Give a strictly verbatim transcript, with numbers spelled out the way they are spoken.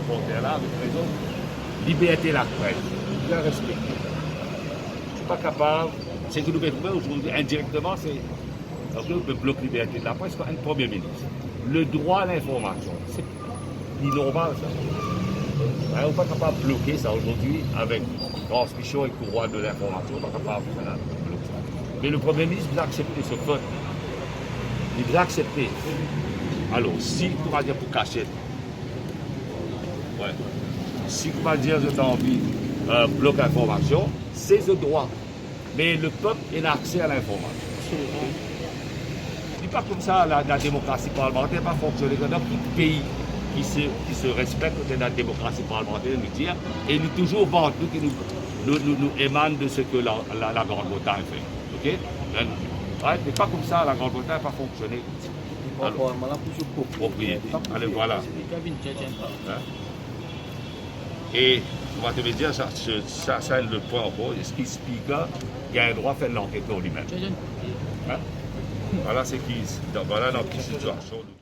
Reporter la, avek rezon, liberte laprès, bien respekte. Ou pa kapav, seki nou pe fer azordi indirekteman, se, ok, ou pe blok liberte de laprès kan enn premie minis. Le droit à l'information, se inormal sa. Hein, ou pa kapav bloke sa azordi avek transmision ek droit de l'information, ou pa kapav, voilà, blok sa. Me le premie minis bizin aksepte so fot. Li bizin aksepte. Alor, si, koumadir pou kasiet, wi. Si, koumadir zot anvi, euh, blok linformasion, se zot drwa. Me lepep ena akse a linformasion. Li pa koumsa, la, la demokrasi parlimanter pa fonksione. Dan ki pei ki se, ki se respekte kot ena demokrasi parlimanter, nou dir, e nou touzour vant nou ki nou, nou, nou, nou emann de seki la, la, la Grande Bretagne fer. Ok? Right? Me pa koumsa, la Grande Bretagne pa fonksione. Alor, propriete. Ale, vwala. Hein? E, kouma to pe dir sa, se, sa, sa, le pwin ankor, eski Speaker gagn drwa fer lanket lor limem? Hein? Vwala seki, vwala dan ki sitiasion.